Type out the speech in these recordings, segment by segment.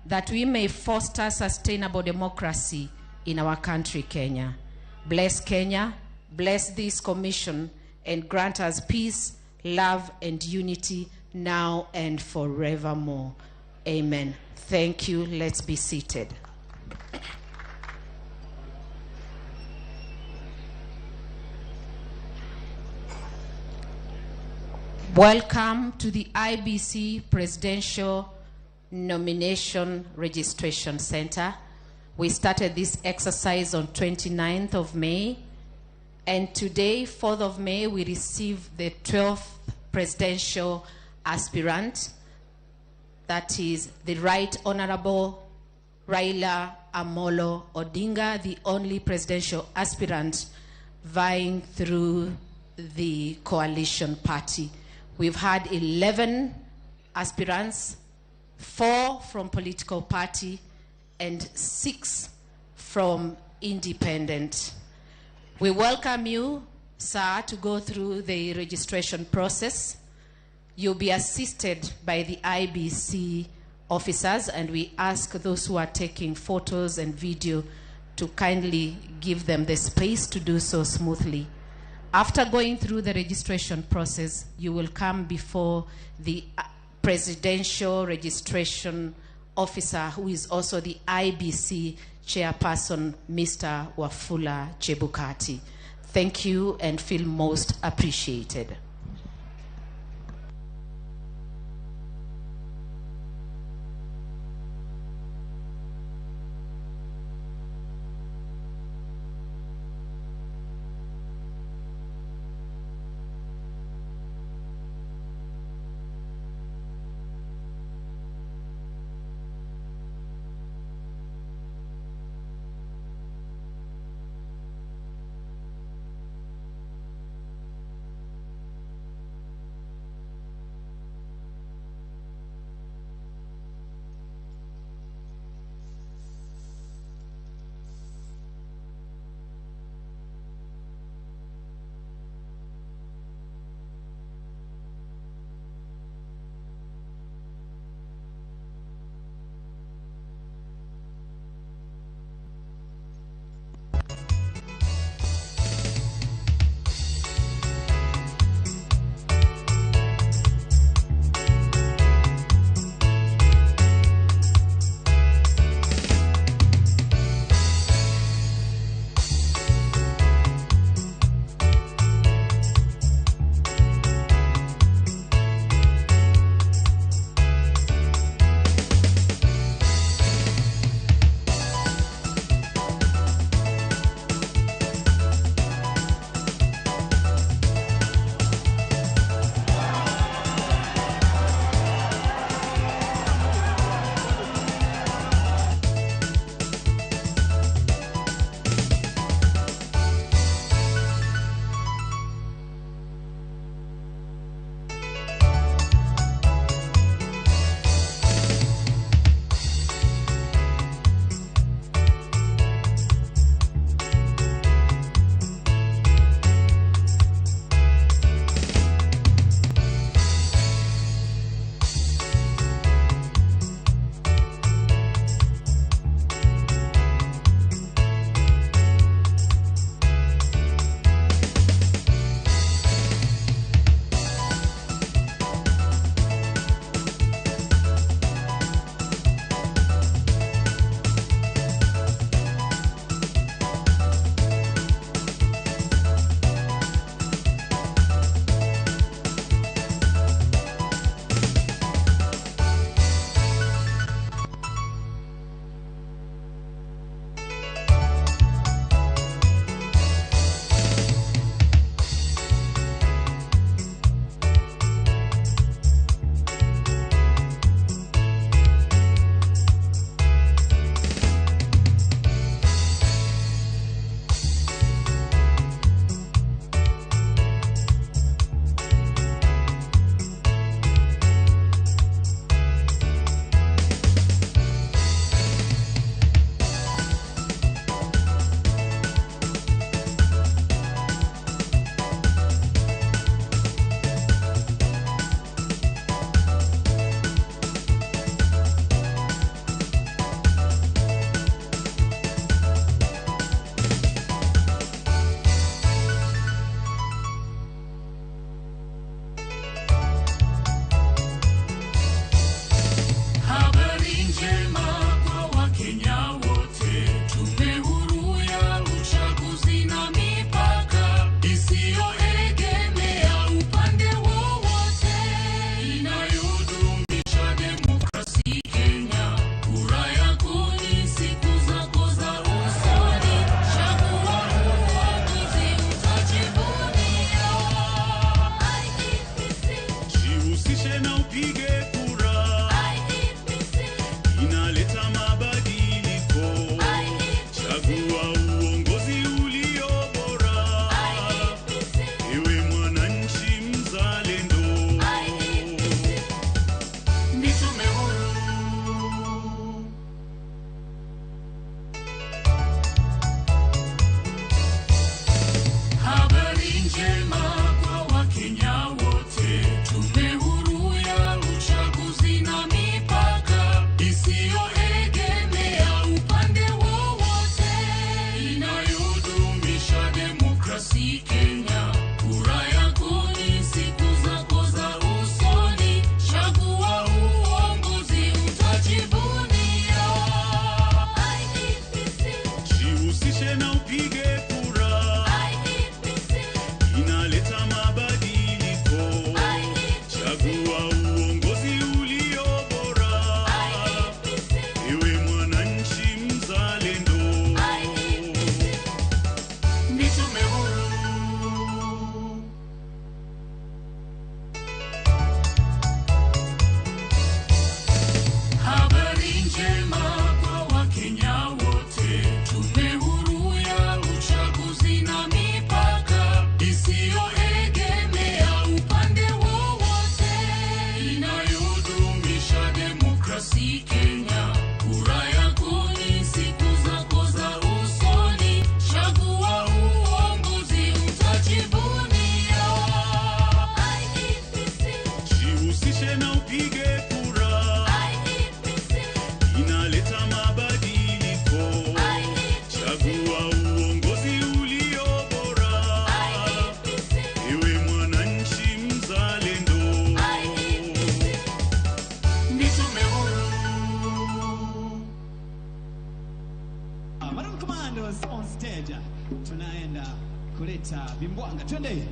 that we may foster sustainable democracy in our country, Kenya. Bless Kenya, bless this commission, and grant us peace, love, and unity now and forevermore. Amen. Thank you. Let's be seated. Welcome to the IEBC Presidential Nomination Registration Center. We started this exercise on 29th of May, and today, 4th of May, we receive the 12th presidential aspirant, that is the Right Honorable Raila Amolo Odinga, the only presidential aspirant vying through the coalition party. We've had 11 aspirants, 4 from political party and 6 from independent. We welcome you, sir, to go through the registration process. You'll be assisted by the IEBC officers, and we ask those who are taking photos and video to kindly give them the space to do so smoothly. After going through the registration process, you will come before the presidential registration officer, who is also the IEBC chairperson, Mr. Wafula Chebukati. Thank you and feel most appreciated. Isiyoegemea upande wowote, inayodumisha demokrasi Kenya. Kura yako ni siku zako za usoni, chagua uongozi utajivunia. IEBC. Jihusishe na upige kura, IEBC. Inaleta mabadiliko. IEBC. Chagua uongozi ulio bora, IEBC. Ewe mwananchi mzalendo. IEBC. Ni tume huru. Habari njema kwa Wakenya wote, tume huru ya uchaguzi na mipaka, isiyoegemea upande wowote, inayodumisha demokrasi Kenya. Kura yako ni siku zako za usoni, chagua uongozi utajivunia. IEBC. Jihusishe na upige kura, IEBC. Inaleta mabadiliko. IEBC. Chagua uongozi ulio bora, IEBC. Ewe mwananchi mzalendo. IEBC. Ni tume huru. Maroon Commandos on stage. Tunaenda kuleta vimbwanga. Twende.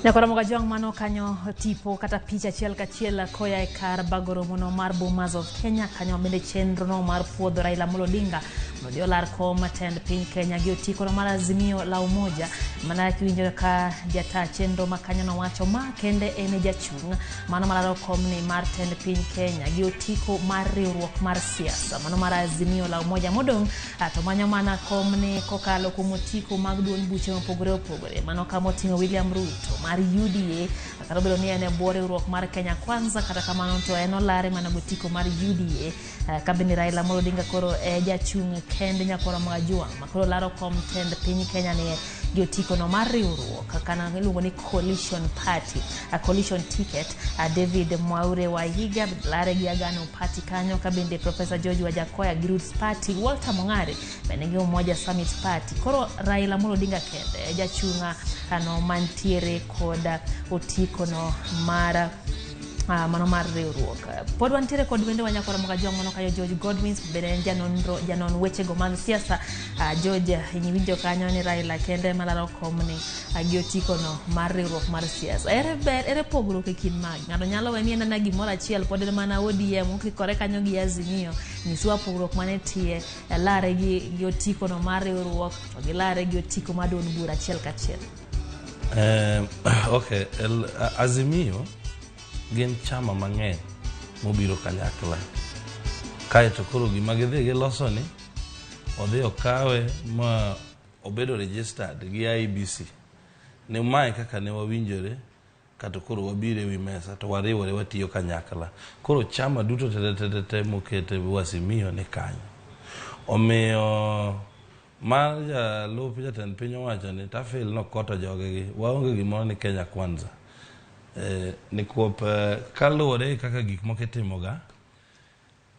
Nyakora Mogajwang' mano kanyo tipo kata picha achiel kachiel koya e kar bago romono mar Bomas of Kenya kanyo bende chenro no mar puodho Raila Amolo Odinga mondo odhi olar kom tend piny Kenya gi otiko no mar Azimio la Umoja mana kiwinjo ka jata chenro ma kanyo nowacho ma kende en e jachung' mano malaro komni mar tend piny Kenya gi otiko mar riwruok mar siasa mano mar Azimio la Umoja modong' to manyo mana komni kokalo kuom otiko mag duond buche mopogore opogore mano kama oting'o William Ruto mar UDA kata obedo ni en e bwo riwruok mar Kenya Kwanza kata kamano to en olare mana gotiko mar UDA ka bende Raila Amolo Odinga koro e jachung' kende nyakwara Magajwang' ma koro laro kom tend piny Kenya ni gi otikono mar riwruok kana iluongo ni coalition party, a coalition ticket. David Mwaure Waihiga lare gi Agano Party kanyo, ka bende Professor George Wajackoyah gi Roots Party, Walter Mong'are bende gi Umoja Summit Party. Koro Raila Amolo Odinga kende e jachung' ano mantiere kod otikono mar mano mar riwruok. Pod wantiere kod wende wa Nyakwara Mogajwang' mano kayo George Godwins, bende en janonro, janon wechego mag siasa. George, iwinjo kanyo ni Raila kende malaro komni gi otikono mar riwruok mar siasa. Ere ber, ere pogruok e kind magi? Ng'ato nyalo we ni en ana gimoro achiel, pod en mana ODM okikore kanyo gi Azimio. Nyiswa pogruok mane tie lare gi otikono mar riwruok to gi lare gi otiko mar duond bura achiel kachiel. Okay, Azimio gin chama mang'eny mobiro kanyakla. Kaeto koro gima gidhi giloso ni odhi okawe ma obedo registered gi IEBC. Ne mae kaka ne wawinjore kato koro wabiro ewi mesa to wariwore watiyo kanyakla. Koro chama duto te te te te mokete Azimio ni kanyo. Omiyo mar jalup jatend piny owacho ni tafil nokoto jogegi waonge gimoro ni Kenya Kwanza. Nikwop kaluwore gi kaka gik moko itimoga,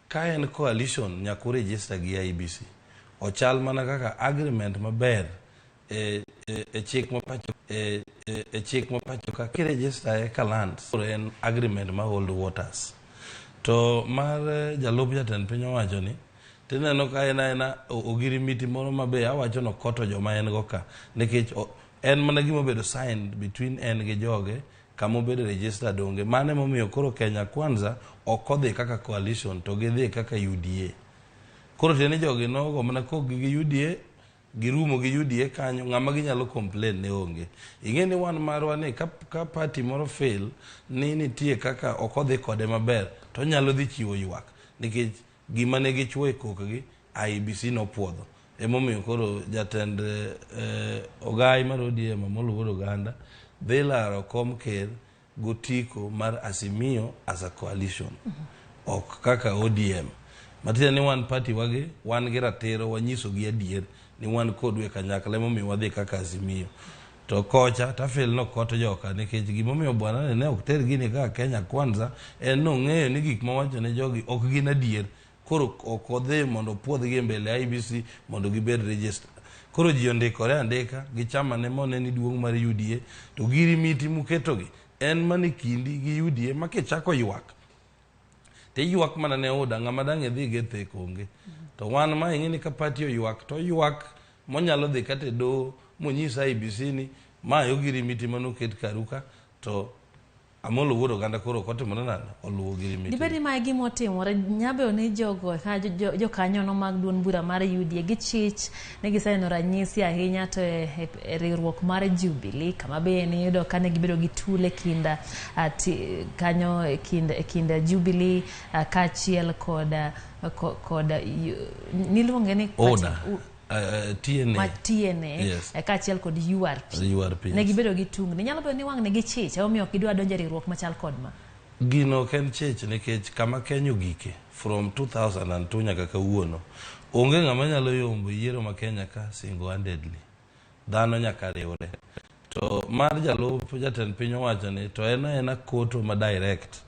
ka en coalition nyaka uregister gi IEBC. Ochal mana kaka agreement maber e chik ma pacho e chik ma pacho ka kiregister e ka land, koro en agreement ma hold waters. To mar jalup jatend piny owacho ni tineno ka en aena ogirimiti moro mabe awacho nokoto joma en go ka nikech en mana gima obedo signed between en gi joge kama obedo registered onge. Mano emomiyo koro Kenya Kwanza ok odhi kaka coalition to gidhi kaka UDA. Koro tiende ni jogi nogo mana kokgi gi UDA, girumo gi UDA kanyo, ng'ama ginyalo complain ne onge. Ing'e ni wan marwa ni ka party moro fail ni nitie kaka ok odhi kode maber to onyalo dhi chiwo ywak nikech gima ne gichuo e kokgi IEBC nopuodho. Emomiyo koro jatend ogai mar ODM Amolo Wuod Oganda dhi laro kom ker gotiko mar Azimio as a coalition, ok kaka ODM. Matiende ni wan party wagi wan gi ratiro wanyiso gi adier ni wan kodu e kanyakla, emomiyo wadhi kaka Azimio. To kocha tafil nokoto joka nikech gimomiyo bwana ni ne ok ter gini kaka Kenya Kwanza en nong'eyo ni gik mawacho ne jogi ok gin adier. Koro ok odhi mondo opuodhgi e mbele IEBC mondo gibed register. Koro ji ondikore andika gi chama ne mone ni duong' mar UDA to girimiti muketogi en mana e kindi gi UDA ma kichako ywak tiywak mana ne UDA, ng'ama dang' idhi go e thek onge. To wan ma ing'e ni ka party oywak to oywak monyalo dhi kata e doho monyis IEBC ni ma e ogirimiti manoket karu ka to Amolo Wuod Oganda koro ok otimore nade oluwo ogirimiti. Dibed ni mae gima otimore nyabedo ni jogo ka jokanyono mag duond bura mar UDA gichich ni giseneno ranyisi ahinya to e riwruok mar Jubilee kama be niyudo ka ne gibedo gi tul e kind kanyo e kind Jubilee kaachiel kod niluonge ni UDA, TNA. Ma TNA. Yes. Kaachiel kod URP. URP, yes. Ne gibedo gi tungni. Nyalo bedo ni wang' ne gichich emomiyo ok gidwa donjo e riwruok machal kod ma. Gino ok en chich nikech kama Kenya ogike from 2002 nyaka kawuono onge ng'ama nyalo yombo yiero ma Kenya ka single handedly. Dhano nyaka riwre. To mar jalup jatend piny owacho ni to en aena koto ma direct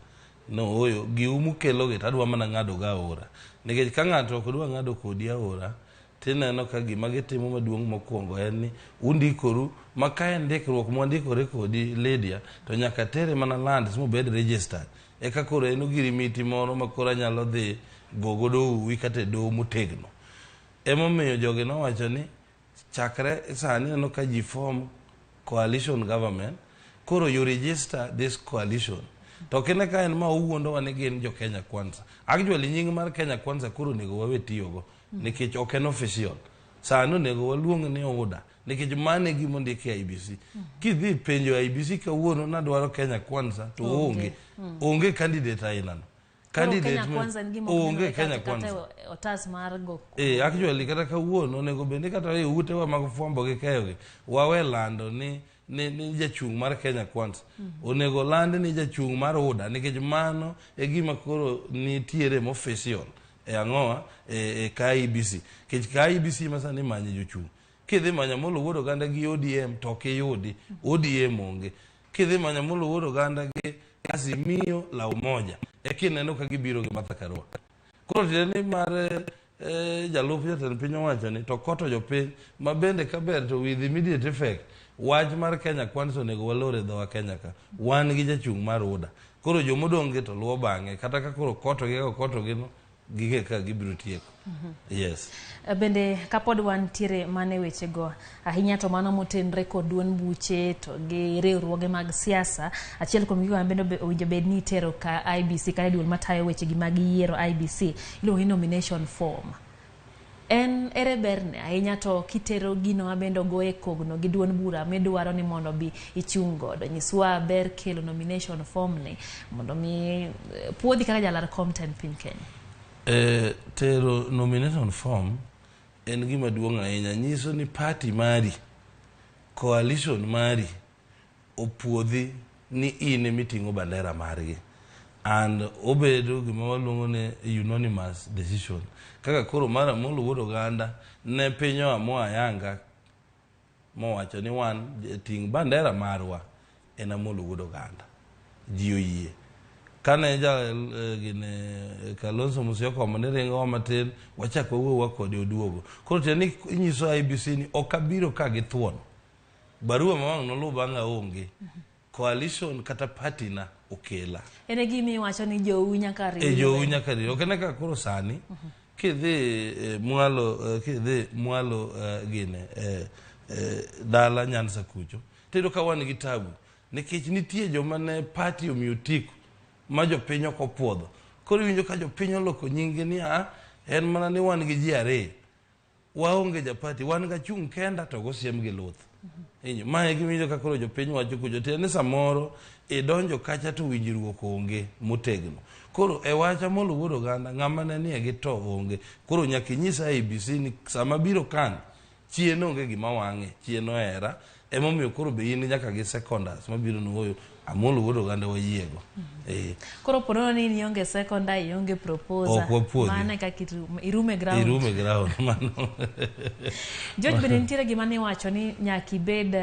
no oyo giu mukelogi to adwa mana ng'ado go aora nikech ka ng'ato ok dwa ng'ado kodi aora tineno ka gima gitimo maduong' mokwongo en ni undikoru ma ka en ndikruok mwandikore kodi Lydia to nyaka tere mana lands mobed registered eka koro en ogirimiti moro ma koro anyalo dhi go godo uwi kata e doho motegno. Emomiyo jogi nowacho ni chakre sani ineno ka ji form coalition government, koro you register this coalition. To kine ka en ma owuondowa ni gin jo Kenya Kwanza. Actually nying mar Kenya Kwanza koro onego wawe tiyogo nikech ok en official. Sani onego waluong ni UDA nikech mano e gima ondiki e IEBC. Kidhi penjo IEBC kawuono nadwaro Kenya Kwanza to onge. Onge candidate ainano. Koro Candidate Kenya Kwanza en gima ok onge nenore Kenya kata Kwanza. e otas mar go. Actually kata kawuono onego bed ni kata e utewa mag fwambo gi keyo gi wawe lando ni jachung' mar Kenya Kwanza. Onego land ni jachung' mar UDA nikech mano e gima koro nitiere official e ang'owa e ka IEBC. Nikech ka IEBC ma sani imanye jochung'. Kidhi manyo Amolo Wuod Oganda gi ODM to ok iyudi, ODM onge. Kidhi manyo Amolo Wuod Oganda gi Azimio la Umoja, eka ineno ka gibiro gi Martha Karua. Koro tiende ni mar jalup jatend piny owacho ni to koto jopiny ma bende kaber to with immediate effect wach mar Kenya Kwanza onego walor e dhowa Kenya ka. Wan gi jachung' mar UDA. Koro jomodong' gi to luwo bang'e kata ka koro kotogi kaka okotogi no ging'e kaka gibiro tieko. Yes. Bende kapod wantiere mana e wechego ahinya to mano motenre kod duond buche to gi riwruoge mag siasa achiel kuom gigo bende owinjo bed ni itero ka IBC kata duol matayo wechegi mag yiero IBC iluongo ni nomination form en ere berne ahinya to kitero gino ma bende ogoye kogno gi duond bura midwaro ni mondo bi ichung' godo nyiswa ber kelo nomination form ni mondo mi puodhi kaka jalar kom tend piny Kenya. Tero nomination form en gima duong' ahinya nyiso ni party mari coalition mari opuodhi ni in emiting'o bandera margi and obedo gima waluongo ni unanimous decision kaka koro mar Amolo Wuod Oganda ne piny oamua ayanga mowacho ni wan ting' bandera marwa en Amolo Wuod Oganda ji oyie kane ja gine Kalonzo Musyoka omo ni ringowa matin wachak wawuowa kode oduogo koro tiende ni inyiso IBC ni ok abiro ka gi thuon barua ma wang' noluw bang'a onge coalition kata party na okela En e gima iwacho ni jou nyaka riw e jou nyaka riw ok ene kaka koro sani kidhi mwalo kidhi mwalo gine dala Nyanza kucho tiyudo ka wan gi tabu nikech nitie joma ne party omiyo otiko ma jopiny ok opuodho koro iwinjo ka jopiny oloko nyingi ni a en mana ni wan gi ji ariyo waonge japati wan gachung' kenda to gosiem gi luth Inyo, mae e gima iwinjo ka koro jopiny wacho kucho tiende ni samoro idonjo kacha to winjruok onge motegno koro e wach Amolo Wuod Oganda ng'ama ne nie gi to onge koro nyaka inyis IEBC ni sama biro kan chien onge gima wang'e chien ohera emomiyo koro be in nyaka gi seconders mabiro nuoyo Amolo Wuod Oganda wayiego Koro ponono ni ionge seconder ionge proposer Ok wapuodhi. mano e kaka irume ground irume ground mano George bende nitiere gima niwacho ni nyaka ibed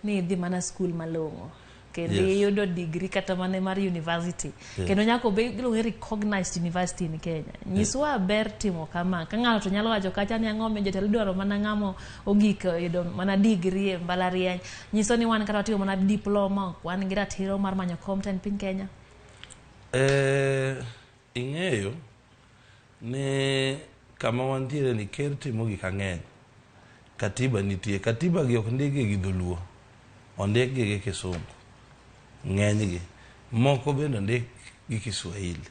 ni idhi mana skul malong'o kendo iyudo degree kata mana mar university kendo nyaka obed iluongo ni recognized university in Kenya nyiswa ber timo kama ka ng'ato to nyalo wacho kacha ni ang'o miyo jotelo idwaro mana ng'amo ogik yudo mana degree e mbalariany nyiso ni wan kata watimo mana diploma ok wan gi ratiro mar manyo kom tend piny Kenya Ing'eyo ni kama wantiere ni ker timo gik ang'eny katiba nitie katiba gi ok ndikgi gi dholuo ondikgi gi kisungu ng'enygi moko bende ondik gi Kiswahili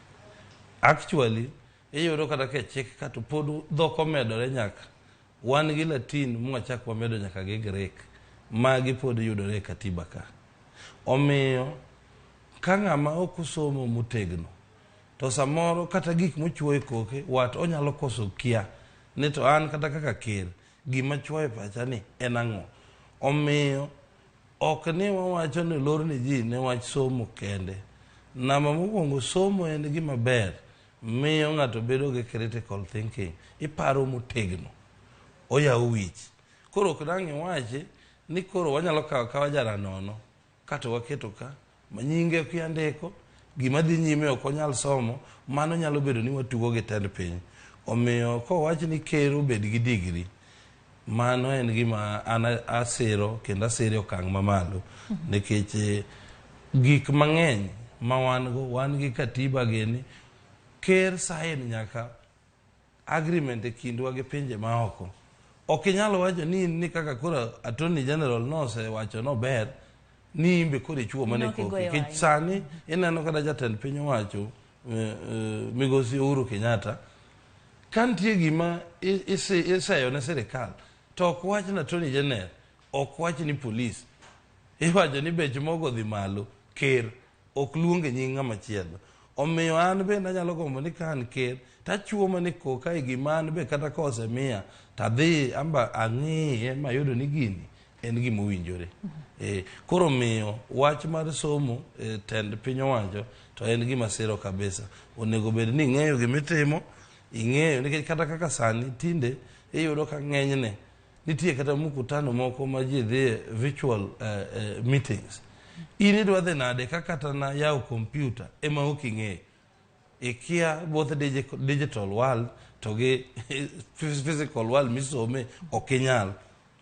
actually iyudo kata ka e chik ka to pod dhok omedore nyaka wan gi Latin mwachak wamedo nyaka gi Greek magi pod yudore e katiba ka omiyo ka ng'ama ok osomo motegno to samoro kata gik mochuo e koke wat onyalo koso kia ni to an kata kaka ker gima chuo e pacha ni en ang'o omiyo ok ni wawacho ni lor ni ji ne wach somo kende namba mokwongo somo en gima ber miyo ng'ato bedo gi critical thinking iparo motegno oyawo wich koro ok dang' iwachi ni koro wanyalo kawo akawa jaranono kato waketo ka ma nyinge okia ndiko gima dhi nyime ok onyal somo mano nyalo bedo ni watugo gi tend piny omiyo kowach ni ker obed gi degree mano en gima an asiro kendo asiro e okang' mamalo nikech gik mang'eny ma wan go wan gi katiba gini ker sign nyaka agreement e kindwa gi pinje maoko ok inyal wacho ni in ni kaka koro attorney general nosewacho nober ni in be koro ichuo mana e Ok koki igoyo nikech ahinya. sani ineno kata jatend piny owacho migosi Uhuru Kenyatta ka nitie gima iseyo ne sirikal to ok wach na attorney general ok wach ni police iwacho ni bech mogo dhi malo ker ok luonge nying ng'ama chielo omiyo an bende anyalo gombo ni ka an ker tachuo mana e koka e gima an be kata ka osemiya tadhi amba ang'iye mayudo ni gini en gima owinjore koro miyo wach mar somo tend piny owacho to en gima siro kabisa onego bed ni ing'eyo gimitimo ing'eyo nikech kata kaka sani tinde iyudo ka ng'enyne Nitie kata mkutano moko ma ji dhiye virtual meetings. In idwa dhi nade ka kata na yawo kompyuta ema ok ing'eyo. Ikia both digital world to gi physical world misome ok inyal.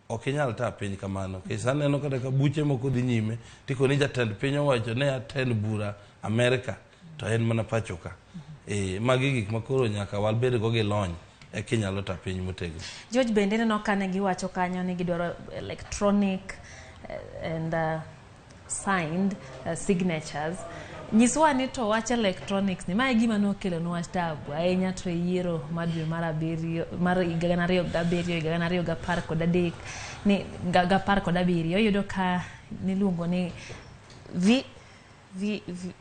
Ok inyal ta piny kamano. Nikech aneno kata ka buche moko dhi nyime tikoni jatend piny owacho ne atend bura Amerika to en mana pacho ka. Magi gik ma koro nyaka wabed go gi lony eka inyalo ta piny motegno. George bende neno kane giwacho kanyo ni gidwaro electronic and signed signatures. Nyiswa ni to wach electronics ni mae gima nokelonwa tabu ahinya to e yiero mar dwe mar abiriyo mar higa gana ariyo gabiriyo higa gana ariyo gapar kod adek ni gapar kod abiriyo iyudo ka niluongo ni V V V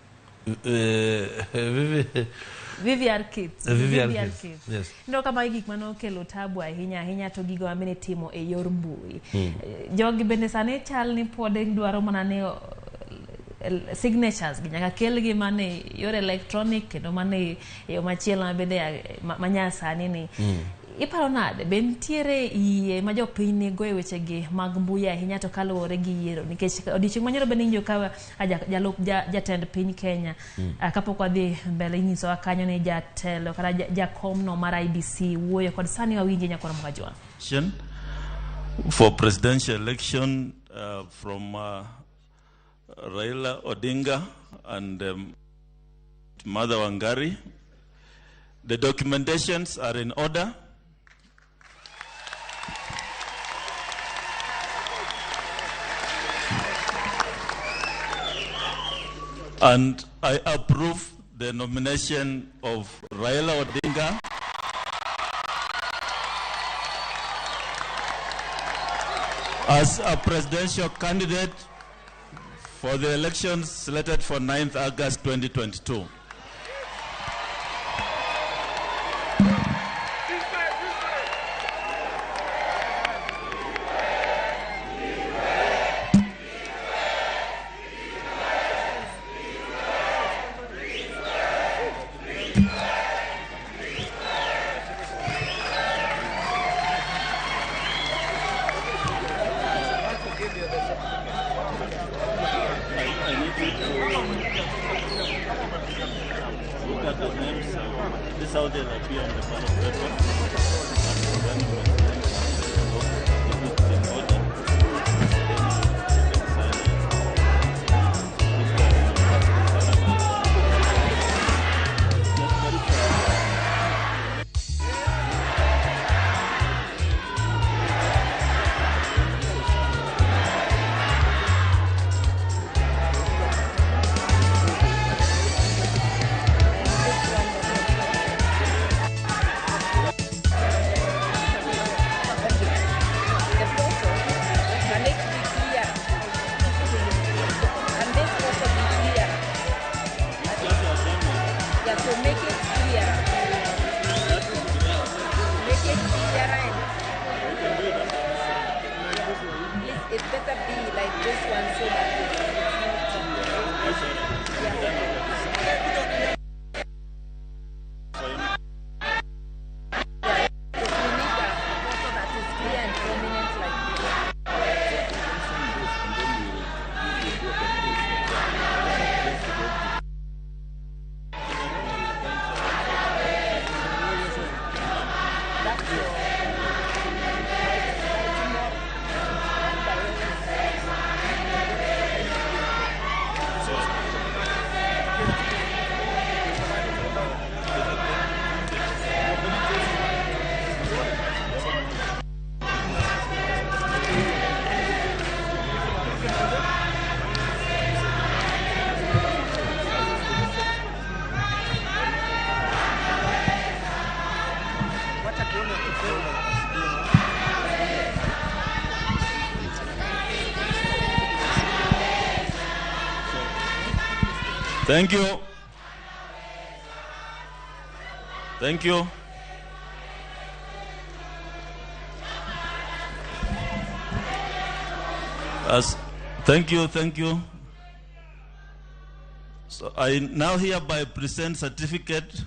VVR kits. VVR kits. Yes. Ineno ka magi gik mane okelo tabu ahinya ahinya to gigo mabende itimo e yor mbui. Jogi bende sani chal ni pod dwaro mana ni signatures gi nyaka kelgi mana e yor electronic kendo mana e yo machielo mabende manyasani ni. Iparo nade be nitiere yie ma jopiny nigo e wechegi mag mbui ahinya to kaluwore gi yiero nikech odiochieng' manyoro bende iwinjo ka jalup jatend piny Kenya kapok wadhi mbele inyisowa kanyo ni jatelo kata jakomno mar IEBC wuoyo kod sani wawinje nyakwar Mkajwa. For presidential election from Raila Odinga and Martha Wangari. The documentations are in order. And I approve the nomination of Raila Odinga as a presidential candidate for the elections slated for 9th August 2022. I need you to look at the names. This is how they'll appear on the ballot paper. And then when the names are if it's in order, then you can sign it. If they are in just verify. The photo, can it be clear? And this photo be clear? Yeah, so make it clear. Make it clearer and please, it better be like this one so that it's not. Yeah. Because we need a photo that is clear and prominent like this. That's your by tomorrow. By Thank you. Thank you. Thank you, thank you. So I now hereby present certificate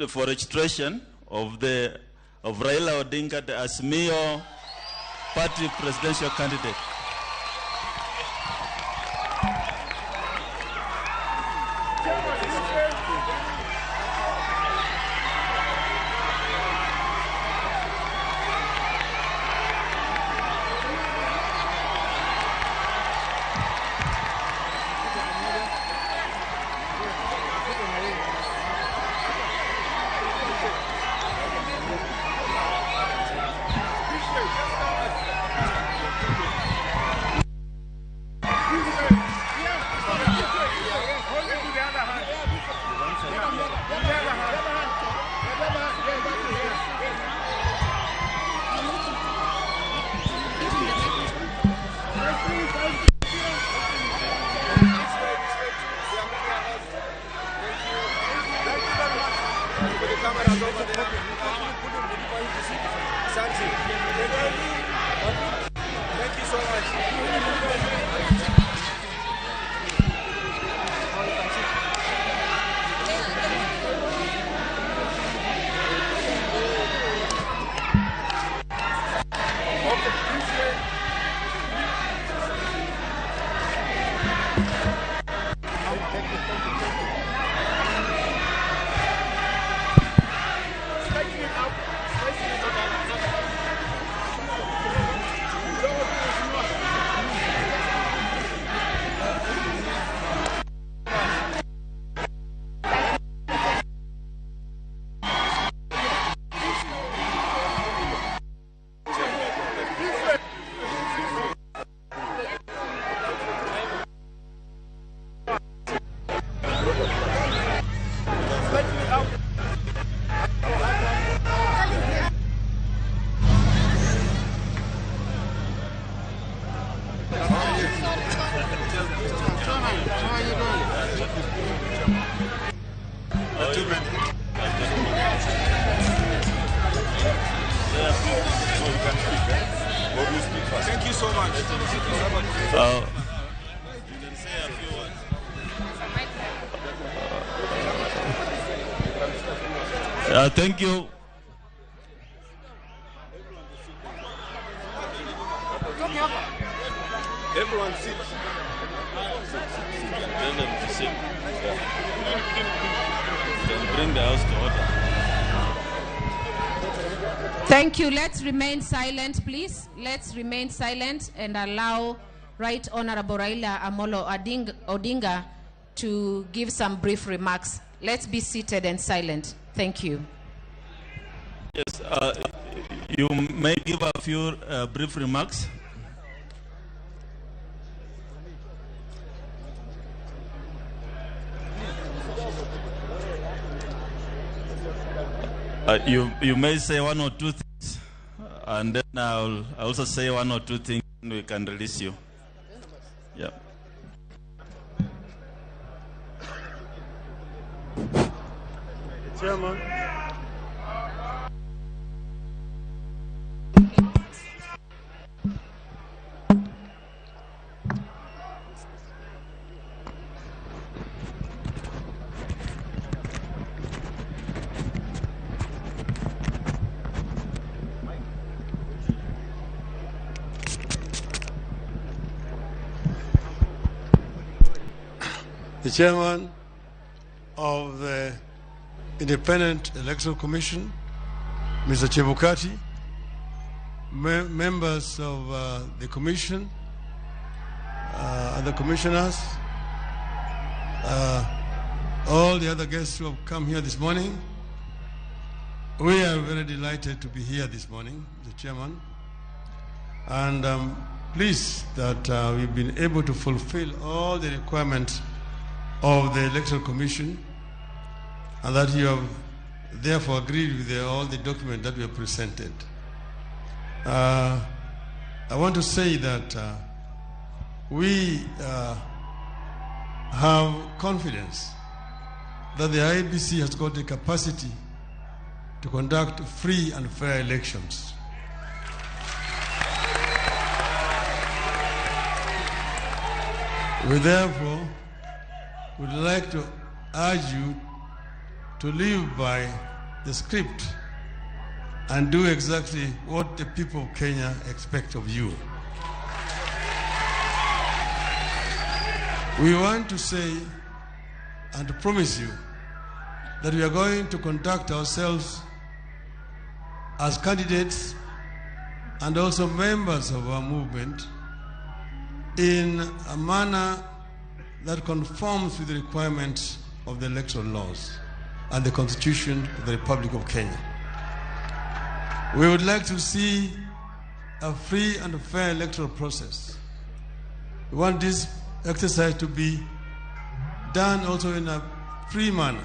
for registration of the of Raila Odinga, the Azimio Party presidential candidate. Thank you so much. Thank you so much. Thank you. Everyone sits. Tell them to sit. Yeah. Then bring the house to order. Thank you. Let's remain silent, please. Let's remain silent and allow Right Honorable Raila Amolo Odinga to give some brief remarks. Let's be seated and silent. Thank you. Yes, you may give a few brief remarks. You may say one or two things, and then I'll also say one or two things, and we can release you. Yeah. Chairman. The chairman of the Independent Electoral Commission, Mr. Chebukati, members of the commission, other commissioners, all the other guests who have come here this morning. We are very delighted to be here this morning, the chairman, and I'm pleased that we've been able to fulfill all the requirements of the Electoral Commission, and that you have therefore agreed with all the documents that were presented. I want to say that we have confidence that the IEBC has got the capacity to conduct free and fair elections. We therefore would like to urge you to live by the script and do exactly what the people of Kenya expect of you. We want to say and to promise you that we are going to conduct ourselves as candidates and also members of our movement in a manner that conforms with the requirements of the electoral laws and the Constitution of the Republic of Kenya. We would like to see a free and fair electoral process. We want this exercise to be done also in a free manner.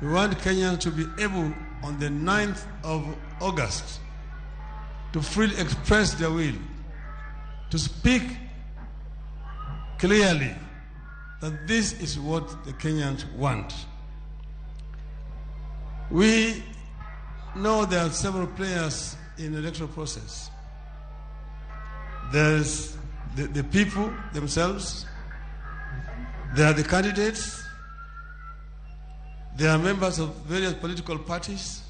We want Kenyans to be able on the 9th of August to freely express their will, to speak clearly that this is what the Kenyans want. We know there are several players in the electoral process. There's the people themselves, there are the candidates, there are members of various political parties.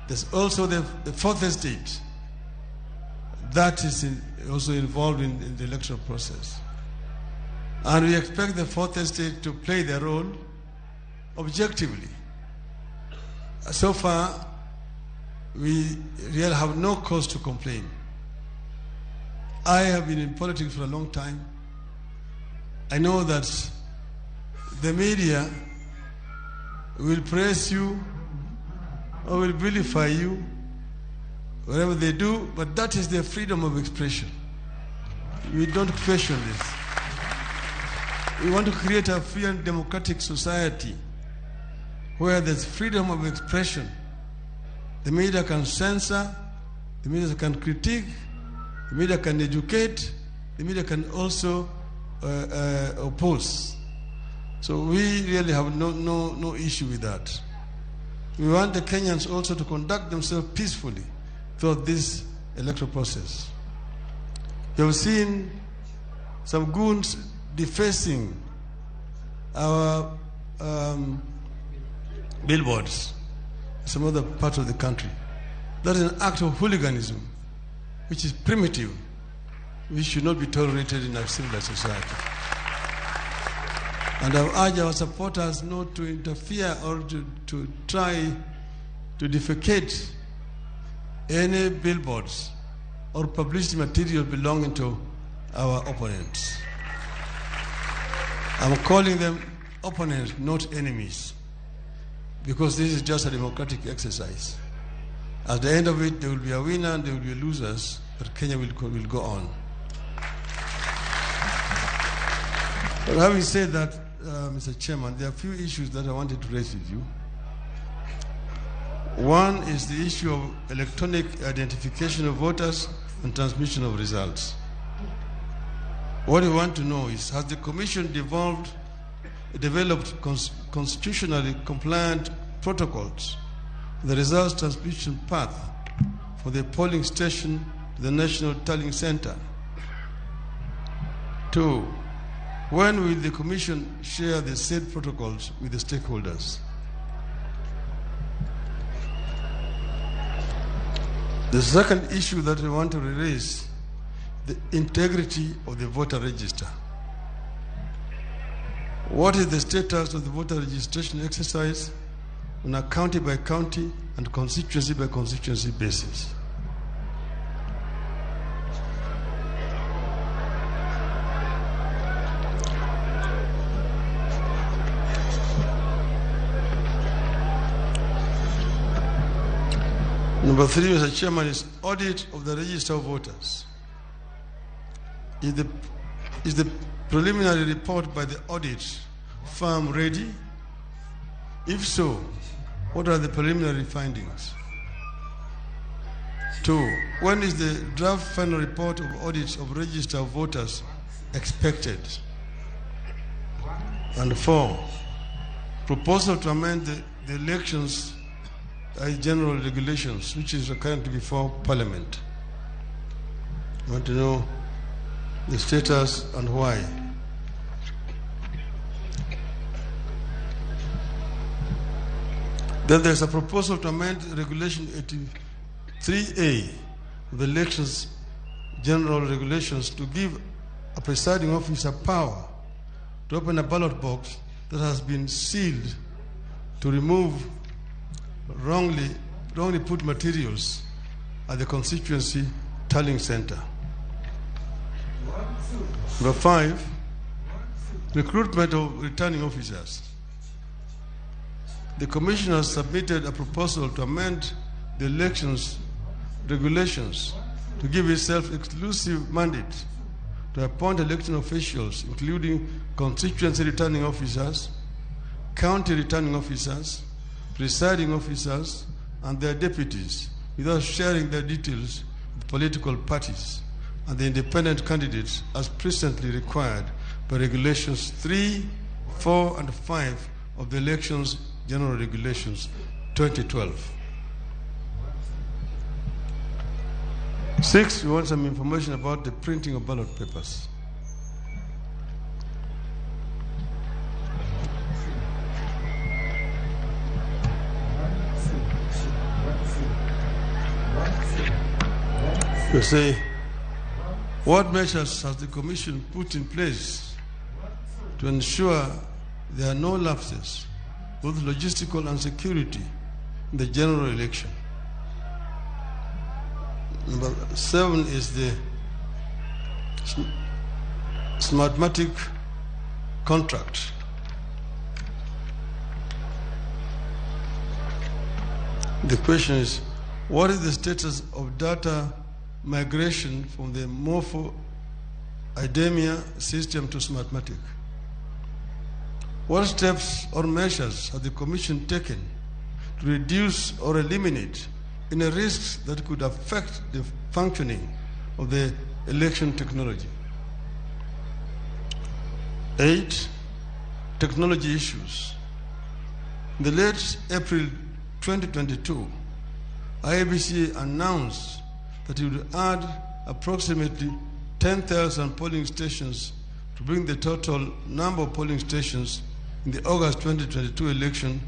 There's also the fourth estate that is also involved in the electoral process. And we expect the fourth estate to play their role objectively. So far, we really have no cause to complain. I have been in politics for a long time. I know that the media will praise you or will vilify you, whatever they do, but that is their freedom of expression. We don't question this. We want to create a free and democratic society where there's freedom of expression. The media can censor, the media can critique, the media can educate, the media can also oppose. So we really have no issue with that. We want the Kenyans also to conduct themselves peacefully throughout this electoral process. You have seen some goons defacing our billboards in some other part of the country. That is an act of hooliganism, which is primitive, which should not be tolerated in our civilized society. And I urge our supporters not to interfere or to try to defecate any billboards or publicity material belonging to our opponents. I'm calling them opponents, not enemies, because this is just a democratic exercise. At the end of it, there will be a winner and there will be losers, but Kenya will go on. But having said that, Mr. Chairman, there are a few issues that I wanted to raise with you. One is the issue of electronic identification of voters and transmission of results. What we want to know is, has the Commission developed constitutionally compliant protocols for the results transmission path for the polling station to the National Tallying Center? 2, when will the Commission share the said protocols with the stakeholders? The second issue that we want to raise, the integrity of the voter register. What is the status of the voter registration exercise on a county by county and constituency by constituency basis? Number 3, Mr. Chairman, is audit of the register of voters. Is the preliminary report by the audit firm ready? If so, what are the preliminary findings? 2, when is the draft final report of audit of register of voters expected? And 4, proposal to amend the elections general regulations, which is currently before Parliament. I want to know the status and why. Then there's a proposal to amend Regulation 83A of the Elections General Regulations to give a presiding officer power to open a ballot box that has been sealed to remove wrongly put materials at the constituency tallying center. Number 5, recruitment of returning officers. The Commission has submitted a proposal to amend the elections regulations to give itself exclusive mandate to appoint election officials, including constituency returning officers, county returning officers, presiding officers, and their deputies, without sharing their details with political parties and the independent candidates as presently required by Regulations 3, 4, and 5 of the Elections General Regulations 2012. 6, we want some information about the printing of ballot papers. You say, what measures has the Commission put in place to ensure there are no lapses, both logistical and security, in the general election? Number 7 is the Smartmatic contract. The question is, what is the status of data migration from the Morpho Idemia system to Smartmatic? What steps or measures has the Commission taken to reduce or eliminate any risks that could affect the functioning of the election technology? 8, technology issues. In the late April 2022, IEBC announced that it would add approximately 10,000 polling stations to bring the total number of polling stations in the August 2022 election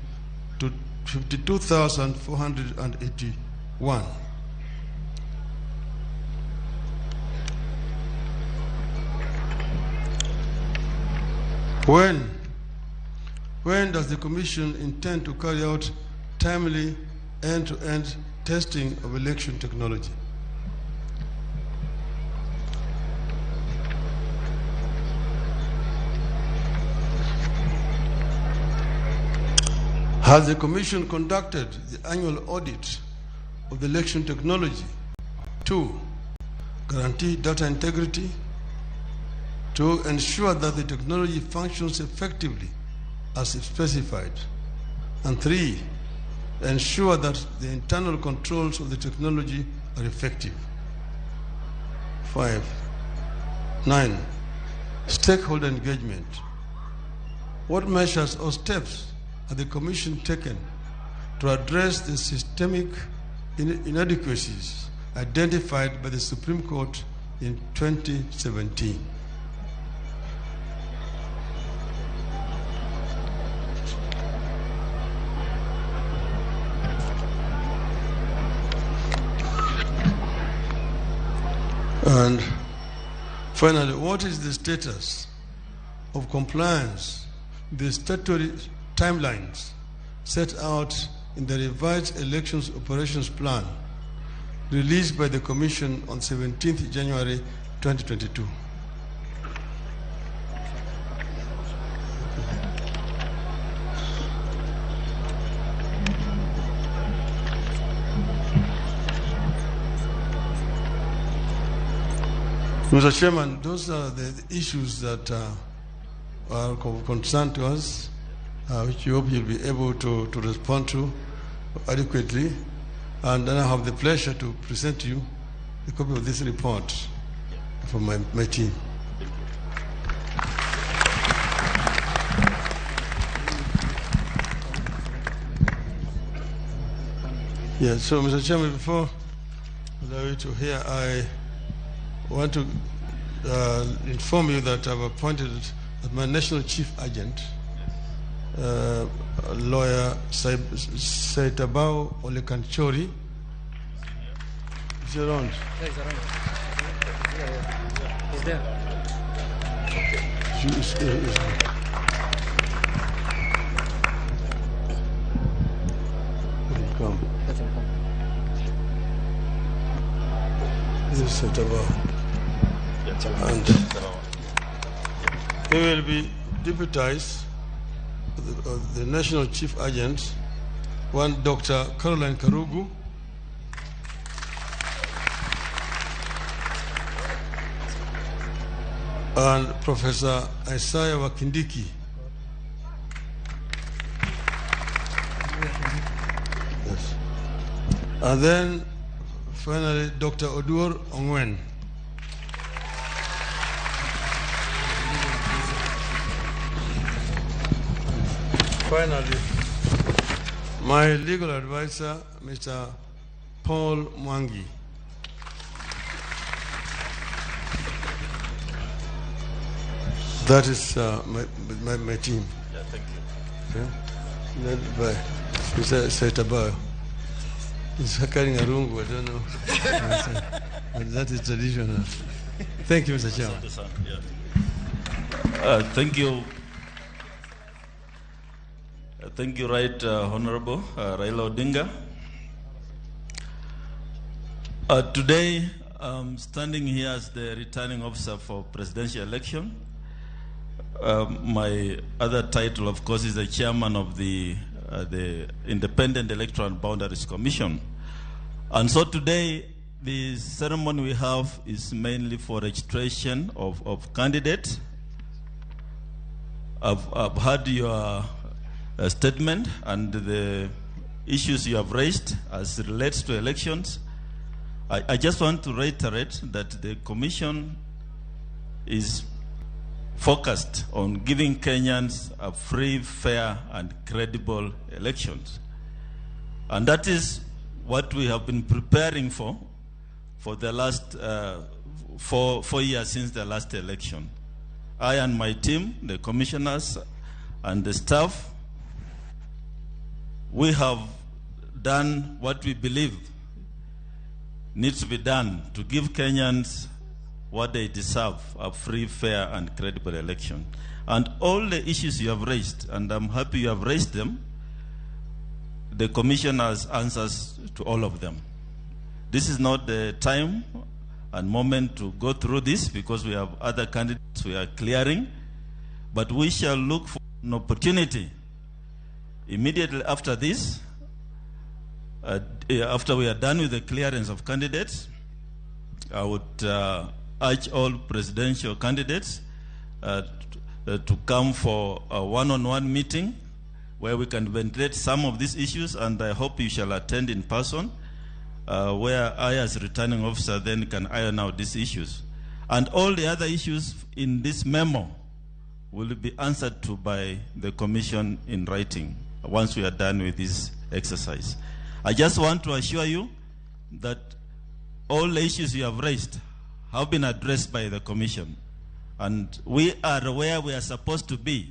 to 52,481. When does the Commission intend to carry out timely end-to-end testing of election technology? Has the Commission conducted the annual audit of the election technology to guarantee data integrity, to ensure that the technology functions effectively as specified, and 3, ensure that the internal controls of the technology are effective? 5, 9, stakeholder engagement. What measures or steps has the Commission taken to address the systemic inadequacies identified by the Supreme Court in 2017? And finally, what is the status of compliance with the statutory timelines set out in the revised Elections Operations Plan released by the Commission on 17th January 2022? Mr. Chairman, those are the issues that are of concern to us, which you hope you'll be able to respond to adequately. And then I have the pleasure to present to you a copy of this report from my team. Yeah, so Mr. Chairman, before I allow you to hear, I want to inform you that I've appointed as my national chief agent, Lawyer Saitabao Ole Kanchory. Is he around? Yeah, he's around. He's there. Let him come. Let him come. This is Saitabao. And he will be deputized the National Chief Agent, one Dr. Caroline Karugu, and Professor Isaiah Wakindiki. Yes. And then finally, Dr. Oduor Ongwen. Finally, my legal advisor, Mr. Paul Mwangi. That is my team. Yeah, thank you. Okay. Led by Mr. Saitabao. He's carrying a rungu, I don't know. But that is traditional. Thank you, Mr. Chairman. Yeah. Thank you. Thank you, Right Honorable Raila Odinga. Today, I'm standing here as the returning officer for presidential election. My other title, of course, is the chairman of the Independent Electoral Boundaries Commission. And so today, the ceremony we have is mainly for registration of candidates. I've heard your statement and the issues you have raised as it relates to elections. I just want to reiterate that the Commission is focused on giving Kenyans a free, fair, and credible elections. And that is what we have been preparing for the last four years since the last election. I and my team, the commissioners and the staff, we have done what we believe needs to be done to give Kenyans what they deserve, a free, fair, and credible election. And all the issues you have raised, and I'm happy you have raised them, the Commission has answers to all of them. This is not the time and moment to go through this because we have other candidates we are clearing, but we shall look for an opportunity immediately after this, after we are done with the clearance of candidates. I would urge all presidential candidates to come for a one-on-one meeting where we can ventilate some of these issues, and I hope you shall attend in person, where I, as returning officer, then can iron out these issues. And all the other issues in this memo will be answered to by the Commission in writing once we are done with this exercise. I just want to assure you that all the issues you have raised have been addressed by the Commission. And we are where we are supposed to be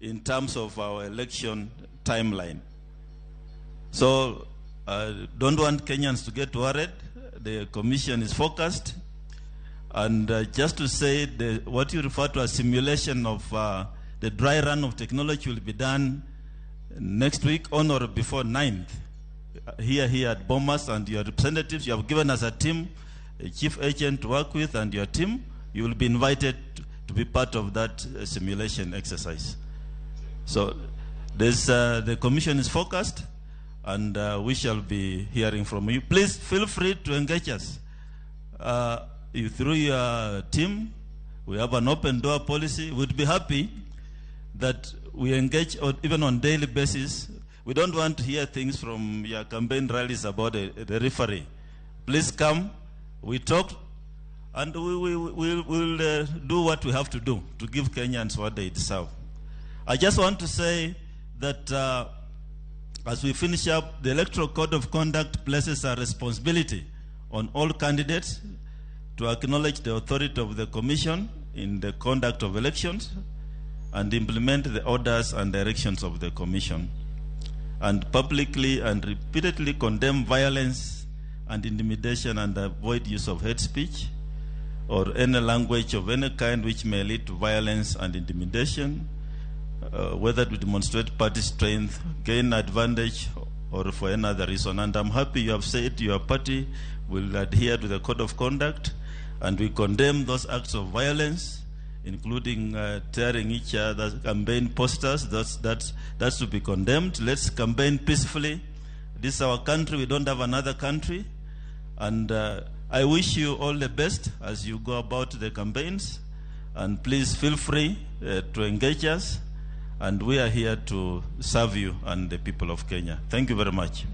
in terms of our election timeline. So I don't want Kenyans to get worried. The Commission is focused. And just to say, what you refer to as simulation of the dry run of technology will be done next week on or before 9th. Here at Bomas, and your representatives, you have given us a team, a chief agent to work with, and your team, you will be invited to be part of that simulation exercise. So this, the Commission is focused, and we shall be hearing from you. Please feel free to engage us. You through your team, we have an open door policy. We'd be happy that we engage on, even on daily basis. We don't want to hear things from your campaign rallies about the referee. Please come, we talk, and we'll do what we have to do to give Kenyans what they deserve. I just want to say that as we finish up, the Electoral Code of Conduct places a responsibility on all candidates to acknowledge the authority of the Commission in the conduct of elections, and implement the orders and directions of the Commission, and publicly and repeatedly condemn violence and intimidation and avoid use of hate speech or any language of any kind which may lead to violence and intimidation, whether to demonstrate party strength, gain advantage, or for any other reason. And I'm happy you have said your party will adhere to the code of conduct, and we condemn those acts of violence, including tearing each other's campaign posters. That's to be condemned. Let's campaign peacefully. This is our country. We don't have another country. And I wish you all the best as you go about the campaigns. And please feel free to engage us. And we are here to serve you and the people of Kenya. Thank you very much.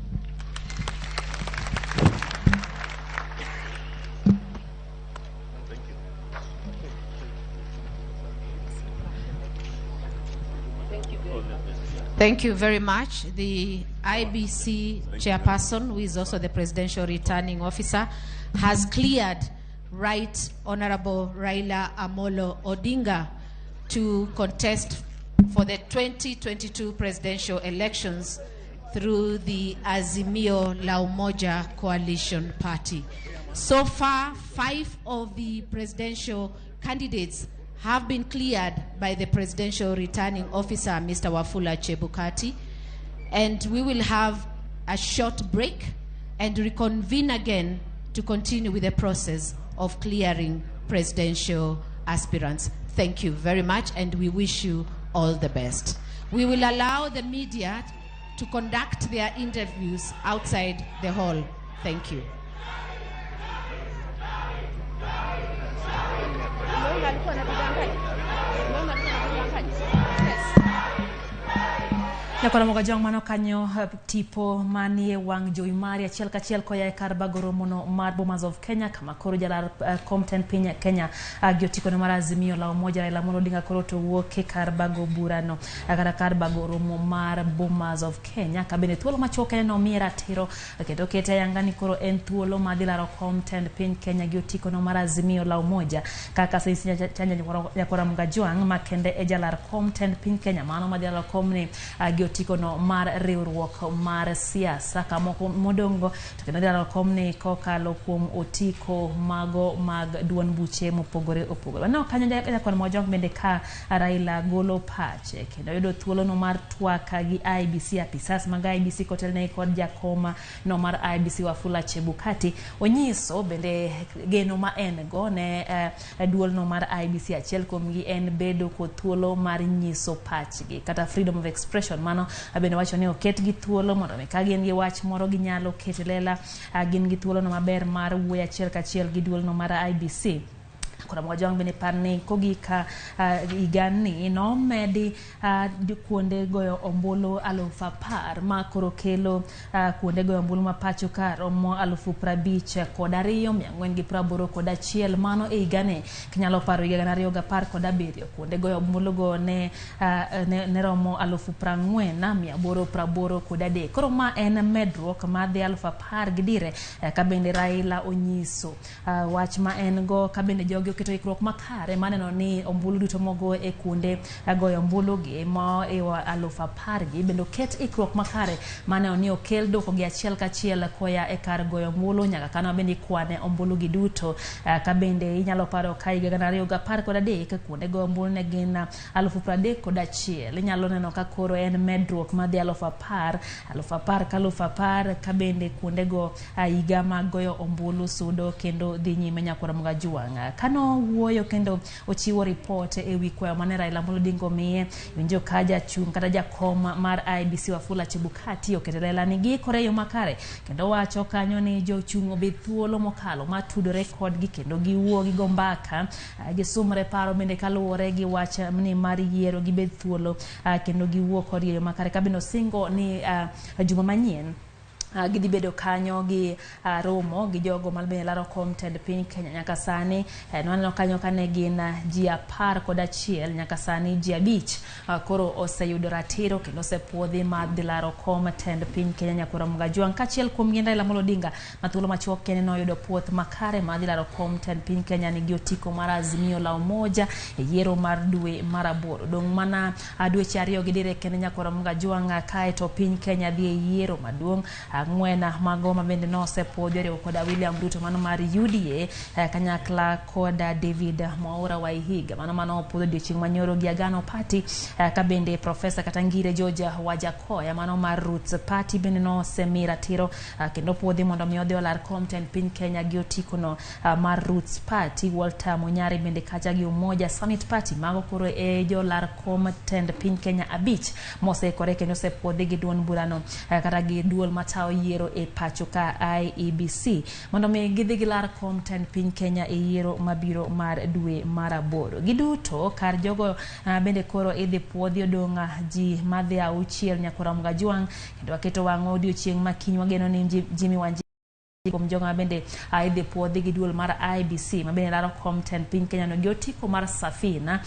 Thank you very much. The IBC chairperson, who is also the presidential returning officer, has cleared Right Honorable Raila Amolo Odinga to contest for the 2022 presidential elections through the Azimio La Umoja Coalition Party. So far, 5 of the presidential candidates have been cleared by the presidential returning officer, Mr. Wafula Chebukati. And we will have a short break and reconvene again to continue with the process of clearing presidential aspirants. Thank you very much, and we wish you all the best. We will allow the media to conduct their interviews outside the hall. Thank you. Nyakwara Mogajong mano kanyo tipo manie wang' jowi mari achiel kachiel koya e kar bago romono mar Bomas of Kenya kama koro jalar kom tend piny Kenya gi otikono mar Azimio la Umoja Raila Amolo Odinga koro to wuok e kar bago burano kata kar bago romo mar Bomas of Kenya ka bende thuolo machuok en nomiye ratiro kendo okete ayanga ni koro en thuolo mar dhi laro kom tend piny Kenya gi otikono mar Azimio la Umoja kaka Saisi Chanja Nyakwara Mogajwang' ma kende e jalar kom tend piny Kenya mano madhi laro kom ni gi otikono mar riwruok mar siasa kamoko modongo to kendo dhi laro komni kokalo kuom otiko mago mag duond buche mopogore opogore. Waneno kanyo Nyakwar Mogajwang' bende ka Raila golo pache kendo yudo thuolono mar twak gi IEBC apisas mag IEBC kotelne kod jakoma no mar IEBC Wafula Chebukati onyiso bende geno ma en go ne duolno mar IEBC achiel kuomgi en bedo kod thuolo mar nyiso pachgi kata freedom of expression mano bende wacho ni oket gi thuolo mondo mi ka gin gi wach moro ginyalo keto lela gin gi thuolono maber mar wuoyo achiel kachiel gi duolno mar IEBC. Koro Mogajwang' bende par ni kogik higani nomedi kuonde goyo ombulu 10,000 ma koro kelo kuonde goyo ombulu ma pacho ka romo 52,481 mano e higani kinyalo paro higa 2017 kuonde goyo ombulu go ne romo 40,883. Koro ma en medruok madhi 10,000 gi dire ka bende Raila onyiso wach ma en go ka bende jogi oketo ikruok makare maneno ni ombulu duto mogo e kuonde goyo ombulu gi ma e 10,000 gi bende oket ikruok makare maneno ni okel duoko gi achiel kachiel koya e kar goyo ombulu nyaka kano bende ikwane ombulu gi duto ka bende inyalo paro ka higa 2013 kuonde goyo ombulu ne gin 31,000 inyalo neno ka koro en medruok madhi 10,000 10,000 ka 10,000 ka bende kuonde go higa mag goyo ombulu sudo kendo dhi nyime Nyakwar Mogajwang' kano wuoyo kendo ochiwo ripot e wi kwayo mane Raila Amolo Odinga omiye winjo ka jachung' kata jakom mar IEBC Wafula Chebukati oketo lela ni giikore e yo makare kendo wacho kanyo ni jochung' obed thuolo mokalo matudore kodgi kendo giwuo gigo mbaka gisumre paro bende kaluwore gi wach ni mar yiero gibed thuolo kendo giwuo kodgi e yo makare ka bende osingo ni juma manyien Gidhi bedo kanyo gi romo gi jogo ma bende laro kom tend piny Kenya. Nyaka sani nwaneno kanyo kane gin ji 11 nyaka sani ji 5 koro oseyudo ratiro kendo osepuodhi mar dhi laro kom tend piny Kenya nyakora Mgajwang'. Kaachiel kuom gi Raila Amolo Odinga ma thuolo machuok kende noyudo puoth makare mar dhi laro kom tend piny Kenya nigi otiko mar Azimio la Umoja e yiero mar dwe mar 8. Dong' mana dweche 2 gi dire kende nyakora Mgajwang' kaeto piny Kenya dhi e yiero maduong' 4 mago ma bende nosepuodhi oriwo koda William Ruto mano mar UDA kanyakla koda David Mwaura Waihiga mano manopuodho odiochieng' manyoro gi Agano Party ka bende Profesa kata Ngire George Wajakoya mano mar Roots Party bende nosemi ratiro kendo puodhi mondo mi odhi olar kom tend piny Kenya gi otikono mar Roots Party. Walter Munyari bende kacha gi Umoja Summit Party. Mago koro e jolar kom tend piny Kenya 5 moseikore kendo osepuodhi gi duond burano kata gi duol matayo yiero e pacho ka IEBC mondo mi gidhi gilar kom tend piny Kenya e yiero mabiro mar dwe mar 8. Giduto kar jogo bende koro idhi puodhi odong' ji madhi 6 nyakora Mgajwang' kendo waketo wang' odiochieng' ma kiny wageno ni Jimmy Wanjigi kuom jogo ma bende idhi puodhi gi duol mar IEBC ma bende laro kom tend piny Kenya no gi otiko mar Safina.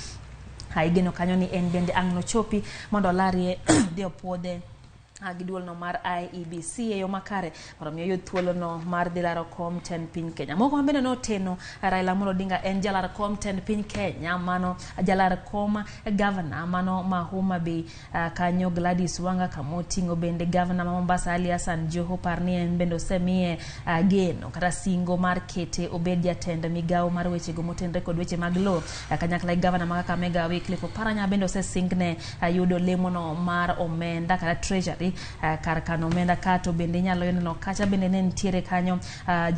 Igeno kanyo ni en bende ang' nochopi mondo olarie dhi opuodhe gi duolno mar IEBC e yo makare mondo mi oyud thuolono mar dhi laro kom tend piny Kenya. Moko ma bende noteno Raila Amolo Odinga en jalar kom tend piny Kenya mano jalar kom gavana mano ma Homa Bay kanyo Gladys Wanga kamoting'o bende gavana ma Mombasa Ali Hassan Joho par ni en bende osemiye geno kata singo mar kete obed jatend migawo mar wechego motenre kod weche mag lowo kanyakla gi gavana ma Kakamega Wycliffe Oparanya bende osesingne yudo lemono mar omenda kata treasury kar kano omenda kato bende inyalo neno kacha bende ne nitiere kanyo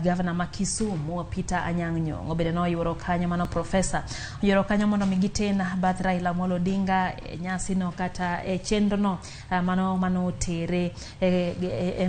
gavana ma Kisumu Peter Anyang' Nyong'o bende noyuoro kanyo mano profesa oyuoro kanyo mondo mi giten bath Raila Amolo Odinga e nyasi no kata e chenro no mano manotere e